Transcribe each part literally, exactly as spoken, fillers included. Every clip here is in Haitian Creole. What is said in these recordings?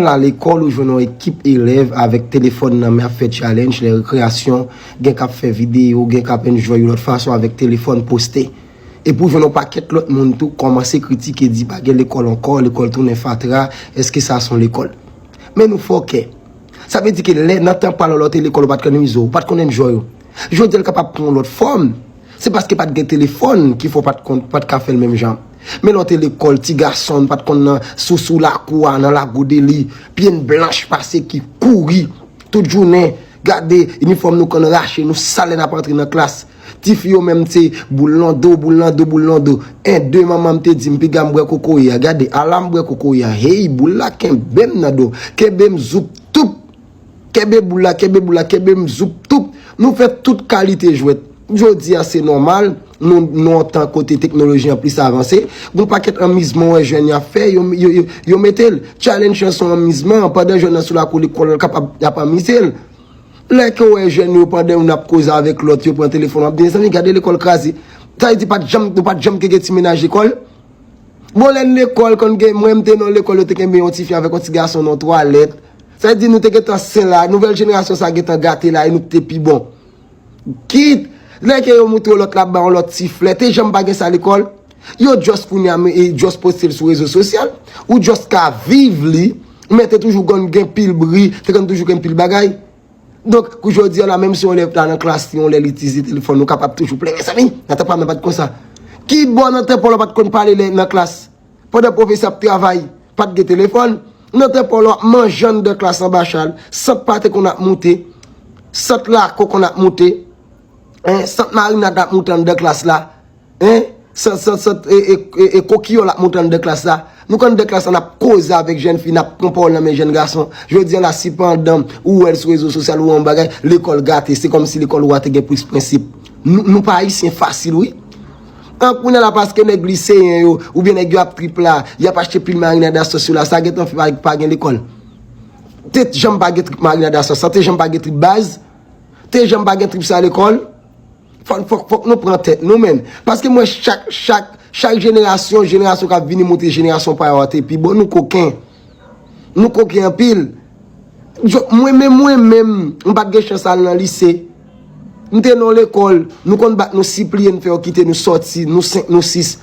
Al lekòl, ou jwenn yon ekip elèv avèk telefòn nan men ap fè challenge, lè rekreyasyon, gen k ap fè videyo, gen k ap enjoy yon lòt fason avèk telefòn poste. Epi ou jwenn yon pakèt lòt moun tou kòmanse kritike, di pa gen lekòl ankò, lekòl tounen fatra, èske sa se yon lekòl? Men nou fòkè. Sa vle di ke lè nan tan pa lè w te lekòl, ou pa t konn amize w, ou pa t konn enjoy w. Jodi a l kapab pran yon lòt fòm. Se paske pa t gen telefòn ki fè w pa t konn, pa t ka fè l menm jan. Men lè w te lekòl, ti gason, pa t konn nan sou, sou lakou a, nan Lagodeli, pye n blanch pase ki kouri tout jounen, gade inifòm nou konn rache, nou sal lè n ap antre nan klas. Tifi yo menm se boul nan do, boul nan do, boul nan do. En de manman m te di m piga m bwè kokoye a, gade ala m bwè kokoye a, hey boul la kenbe m nan do, kenbe m zoup toup. Kenbe boul la, kenbe boul la, kenbe m zoup toup. Nou fè tout kalite jwèt. Jodi a se nòmal, nou nan yon tan kote teknoloji an plis avanse. Gon pakèt anmizman w wè jèn y ap fè, yo, yo, yo, yo mete l. Challenge lan se yon anmizman, pandan jèn nan sou lakou lekòl, l kapab y ap anmize l. Lè ke w wè jèn yo pandan youn ap koze avèk lòt, yo pran telefòn, w ap di mezanmi gade lekòl kraze. Sa vle di pa t janm, nou pa t janm ke gen ti menaj lekòl. Bon, lè n lekòl, konn gen, mwen m te nan lekòl, yo te kenbe yon tifi avèk yon ti gason nan twalèt. Sa vle di nou te gentan sen la, nouvèl jenerasyon sa gentan gate la, e nou k te pi bon. Kit, lè ke yo moutre w lòt la ap ba yon lòt ti flè, te janm pa gen sa lekòl. Yo just kounye a, men, e just poste l sou rezo sosyal. Ou just ka viv li, men te toujou konn gen pil bri, te konn toujou gen pil bagay. Donk, kou jodi a la, menm si yon elèv ta nan klas li, yon lè li itilize telefòn, nou kapab toujou plere, mezanmi, nan tan pa m nan pa t konsa. Ki bò nan tan pa w la pa t konn pale lè nan klas? Pandan pwofesè ap travay, pa t gen telefòn. Nan tan pa w la w ap manje anndan klas anba chal, sant pa te konn ap moute, sant lako konn ap moute, en, sant marinad ap moute anndan klas la. En, sant, sant, sant, e, e, e, e kokiyòl ap moute anndan klas la. Nou konn anndan klas la, n ap koze avèk jèn fi, n ap pran pawòl nan men jèn gason. Jodi a la, si pandan ou wè l sou rezo sosyal ou wè yon bagay, lekòl gate, se kòmsi lekòl ou a te gen plis prensip. Nou, nou pa ayisyen fasil, wi. An, kounye a la, paske nèg liseyen yo, oubyen nèg yo ap trip la, y ap achte pil marinad a sòs yo la, sa gentan fè pa, pa gen lekòl. Te janm pa gen trip marinad a sòs, sa te janm pa gen trip baz, te janm pa gen trip sa lekòl. Fòk, fòk, fòk nou pran tèt nou, menn. Paske mwen, chak, chak, chak jenerasyon, jenerasyon k ap vini montre jenerasyon pa yo a te pi bon, nou koken. Nou koken anpil. Mwen menm, mwen menm, m pa t gen chans al nan lise. M te nan lekòl, nou konn bat nou sipliye n fè yo kite nou sòti, nou senk, nou sis.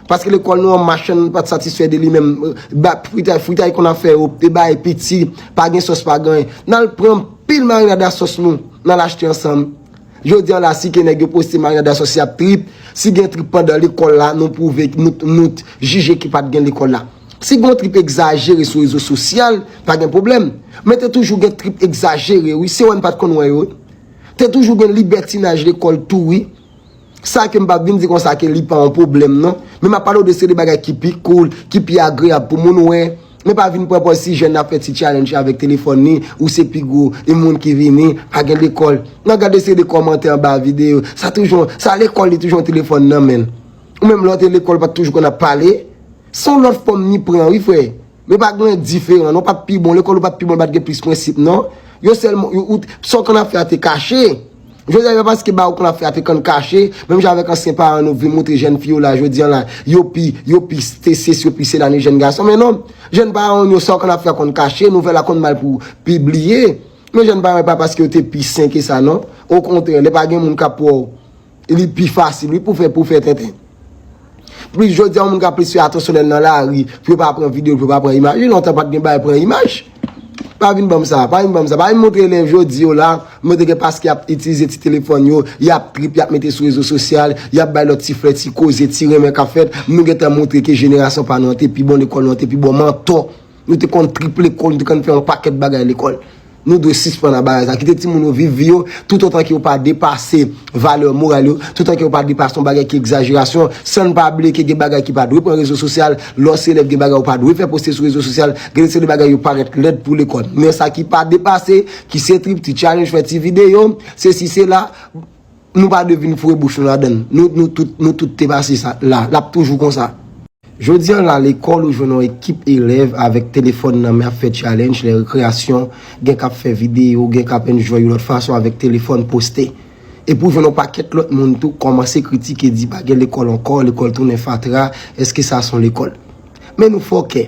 Paske lekòl nou an machann pa t satisfè de li menm. Ba, fritay, fritay konn ap fè yo, te bay piti, pa gen sòs, pa gen anyen. N al pran pil marinad a sòs nou, n al achte ansanm. Jodi a la, si ke nèg yo poste marinad a sòs y ap trip, si gen trip pandan lekòl la, nou pwouve, nou, nou jije ki pa t gen lekòl la. Si gen yon trip egzajere sou rezo sosyal, pa gen pwoblèm. Men te toujou gen trip egzajere, wi, se wè n pa t konn wè yo. Te toujou gen libètinaj lekòl tou, wi. Sa ke m p ap vin di konsa ke li pa yon pwoblèm non. Men m ap pale w de seri de bagay ki pi cool, ki pi agreyab pou moun wè. Men pa vin pran pòz si jèn ap fè ti challenge avèk telefòn li, ou se pi gwo, e moun ki vini, pa gen lekòl. N a gade seri de kòmantè anba videyo. Sa toujou, sa lekòl li toujou yon telefòn nan men l. Ou menm lè w te lekòl pa t toujou konn ap pale. Se yon lòt fòm ni pran wi frè. Men pa gen diferan non, pa t pi bon, lekòl ou pa t pi bon, li pa t gen plis prensip non. Yo sèlman, yo, ou, sa w konn ap fè a te kache. Jodi a, yo paske ba ou konn ap fè a te konn kache, menm jan avèk ansyen paran nou vin montre jèn fi yo la, jodi a la, yo pi, yo pi te sesi, yo pi sela ni jèn gason, men non, jèn paran yo sa w konn ap fè a konn kache, nouvèl la konn mal pou pibliye. Men jèn paran yo pa paske yo te pi sen ke sa non. Okontrè, lè pa gen moun k ap wè w, li pi fasil wi pou fè, pou fè tenten. Plis jodi a, yon moun ka plis fè atansyon lè l nan lari, pou yo pa pran videyo, pou yo pa pran imaj. Wi, lontan pa t gen bagay pran imaj. Pa vin ban m sa, pa vin ban m sa. Pa vin montre elèv jodi yo la, montre ke paske y ap itilize ti telefòn yo, y ap trip, y ap mete sou rezo sosyal, y ap bay lòt ti flè, ti koze, ti renmen k ap fèt. Nou gentan montre ke jenerasyon pa nou an te pi bon, lekòl nou an te pi bon, mantò. Nou te konn trip lekòl, nou te konn fè yon pakèt bagay lekòl. Nou dwe sispann a bagay sa. Kite timoun yo viv vi yo, toutotan ke yo pa depase valè moral yo, toutotan ke yo pa depase yon bagay ki egzajerasyon, san n pa bliye ke gen bagay ki pa dwe pran rezo sosyal, lè w se elèv gen bagay ou pa dwe fè poste sou rezo sosyal, gen de seri de bagay yo parèt lèd pou lekòl. Men sa ki pa depase, ki se trip, ti challenge, fè ti videyo, sesi, sela, nou pa dwe vin foure bouch nou ladann. Nou, nou tout, nou tout te pase sa, la, l ap toujou konsa. Jodi a la, lekòl ou jwenn yon ekip elèv avèk telefòn nan men ap fè challenge, lè rekreyasyon, gen k ap fè videyo, gen k ap enjoy yon lòt fason avèk telefòn poste. Epi w jwenn yon pakèt lòt moun tou kòmanse kritike, di pa gen lekòl ankò, lekòl tounen fatra, èske sa se yon lekòl? Men nou fòkè.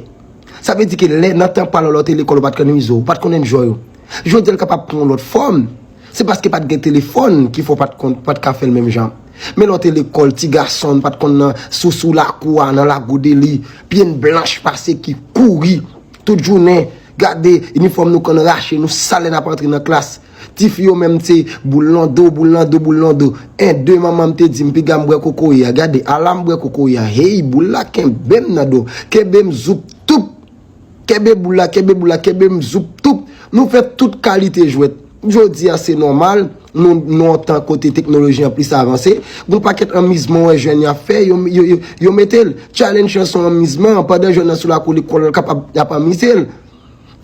Sa vle di ke lè nan tan pa lè w te lekòl ou pa t konn mize w, ou pa t konn enjoy ou. Jodi a l kapab pran yon lòt fòm. Se paske pa t gen telefòn ki fè w pa t konn, pa t ka fè l menm jan. Men lè w te lekòl, ti gason, n pa t konn nan sou sou lakou a, nan lago de li, pye n blanch pase ki kouri tout jounen, gade inifòm nou konn rache, nou sal lè n ap antre nan klas. Tifi yo menm se boul nan do, boul nan do, boul nan do. En de manman m te di m piga m bwè kokoye a. Gade, ala m bwè kokoye a. Hey, boul la kenbe m nan do. Kenbe m zoup toup. Kenbe boul la, kenbe boul la, kenbe m zoup toup. Nou fè tout kalite jwèt. Jodi a se nòmal, nou nan yon tan kote teknoloji an plis avanse. Gon pakèt anmizman wè jèn y ap fè, yo, yo, yo, yo mete l. Challenge an se yon anmizman, pandan jèn nan sou lakou lekòl, l kapab y ap anmize l.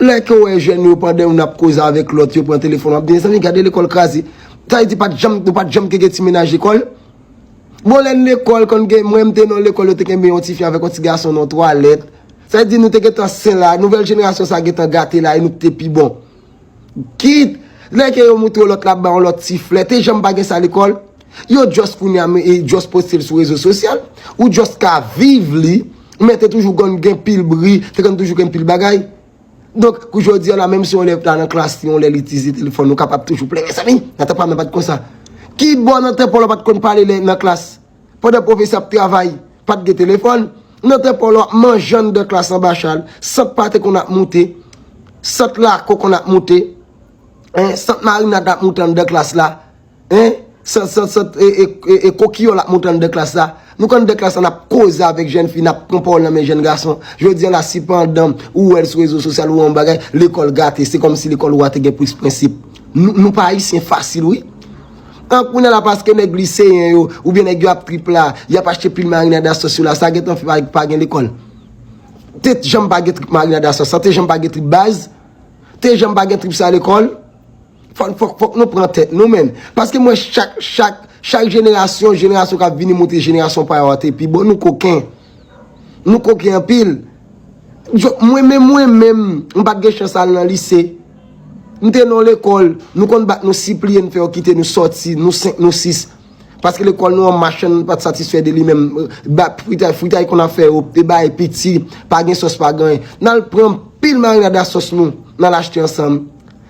Lè ke w wè jèn yo pandan youn ap koze avèk lòt, yo pran telefòn, w ap di, mezanmi, gade lekòl kraze. Sa vle di pa t janm, nou pa t janm gen ti mennaj lekòl. Bon, lè n lekòl, konn gen, mwen m te nan lekòl, yo te kenbe yon tifi avèk yon ti gason nan twalèt. Sa vle di nou te gentan sen la, nouvèl jenerasyon sa gentan gate la, e nou te pi bon. Kit, lè ke yo moutre w lòt la ap ba yon lòt ti flè, te janm pa gen sa lekòl. Yo just kounye a, e just poste l sou rezo sosyal. Ou just ka viv li, men te toujou konn gen pil bri, te konn toujou gen pil bagay. Donk, kou jodi a la, menm si yon elèv ta nan klas li, yon lè li itilize telefòn, nou kapab toujou plenyen, mezanmi, nan tan pa m pa t konsa. Ki bò nan tan pa w la pa t konn pale lè nan klas? Pandan pwofesè ap travay, pa t gen telefòn. Nan tan pa w la w ap manje anndan klas anba chal, sant pate konn ap moute, sant lako konn ap moute, en, sant marinad ap moute anndan klas la. En, sant, sant, sant, e, e, e, e kokiyòl ap moute anndan klas la. Nou konn anndan klas la, n ap koze avèk jèn fi, n ap pran pawòl nan men jèn gason. Jodi a la, si pandan ou wè l sou rezo sosyal ou wè yon bagay, lekòl gate, se kòmsi lekòl ou a te gen plis prensip. Nou, nou pa ayisyen fasil, wi. An kounye a la, paske nèg liseyen yo, oubyen nèg yo ap trip la, y ap achte pil marinad a sòs yo la, sa gentan fè pa, pa gen lekòl. Te janm pa gen trip marinad a sòs, sa te janm pa gen trip baz, te janm pa gen trip sa lekòl. Fòk, fòk, fòk nou pran tèt nou, menn. Paske mwen, chak, chak, chak jenerasyon, jenerasyon k ap vini montre jenerasyon pa yo a te pi bon, nou koken. Nou koken anpil. Mwen menm, mwen menm, m pa t gen chans al nan lise. M te nan lekòl, nou konn bat, nou sipliye, n fè yo kite nou sòti, nou senk, nou sis. Paske lekòl nou an machann pa t satisfè de li menm. Ba, fritay, fritay konn ap fè yo, e bagay piti, pa gen sòs, pa gen anyen. N al pran pil marinad a sòs nou, n al achte ansanm.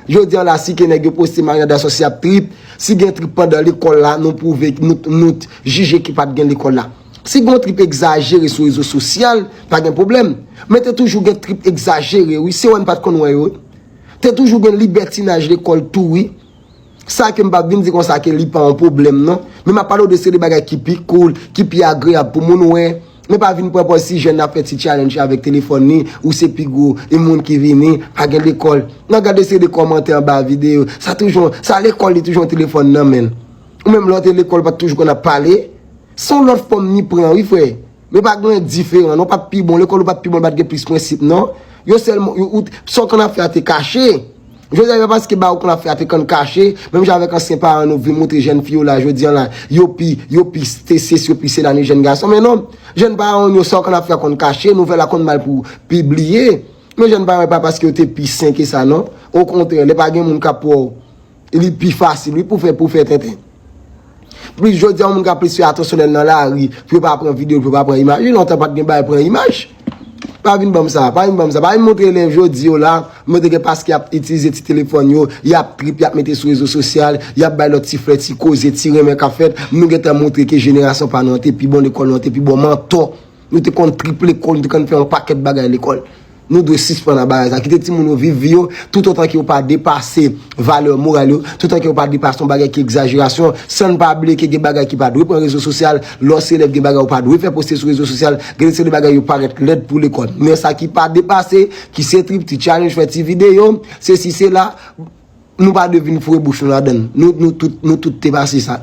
Jodi a la, si ke nèg yo poste marinad a sòs y ap trip, si gen trip pandan lekòl la, nou pwouve, nou, nou jije ki pa t gen lekòl la. Si gen yon trip egzajere sou rezo sosyal, pa gen pwoblèm. Men te toujou gen trip egzajere, wi, se wè n pa t konn wè yo. Te toujou gen libètinaj lekòl tou, wi. Sa ke m p ap vin di konsa ke li pa yon pwoblèm, non. Men m ap pale w de seri de bagay ki pi cool, ki pi agreyab pou moun wè. Men pa vin pran pòz si jèn nan ap fè ti challenge avèk telefòn li, ou se pi gwo, e moun ki vini, pa gen lekòl. N ap gade seri de kòmantè anba videyo. Sa toujou, sa lekòl li toujou yon telefòn nan men l. Ou menm lè w te lekòl, ou pa t toujou konn ap pale. Se yon lòt fòm li pran, wi, frè. Men pa gen diferan, non, pa t pi bon. Lekòl ou pa t pi bon, li pa t gen plis prensip, non. Yo sèlman, yo, ou, sa w konn ap fè a te kache. Jodi a, e pa paske bagay ou konn ap fè a te konn kache, menm jan avèk ansyen paran nou vin montre jèn fi yo la, jodi a la, yo pi, yo pi te sesi, yo pi sela ni jèn gason. Men non, jèn paran yo, sa w konn ap fè a konn kache, nouvèl la konn mal pou pibliye. Men jèn paran, e pa paske yo te pi sen ke sa, non. Okontrè, lè pa gen moun k ap wè w, li pi fasil, wi, pou fè, pou fè tenten. Plis jodi a, yon moun ka plis fè atansyon lè l nan lari, pou yo pa pran videyo, pou yo pa pran imaj. Wi, lontan pa t gen bagay pran imaj. Pa vin ban m sa, pa vin ban m sa. Pa vin montre elèv jodi yo la, montre ke paske y ap itilize ti telefòn yo, y ap trip, y ap mete sou rezo sosyal, y ap bay lòt ti flè, ti koze, ti renmen k ap fèt. Nou gentan montre ke jenerasyon pa nou an te pi bon, lekòl nou an te pi bon, mantò. Nou te konn trip lekòl, nou te konn fè yon pakèt bagay lekòl. Nou dwe sispann ak bagay sa. Kite timoun yo viv vi yo, toutotan ke yo pa depase valè moral yo, toutotan ke yo pa depase yon bagay ki egzajerasyon, san n pa bliye ke gen bagay ki pa dwe pran rezo sosyal. Lè w se elèv, gen bagay ou pa dwe fè poste sou rezo sosyal. Gen de seri de bagay yo parèt lèd pou lekòl. Men sa ki pa depase, ki se trip, ti challenge, fè ti videyo, sesi, sela, nou pa dwe vin foure bouch nou ladan l. Nou, nou tout, nou tout te pase sa.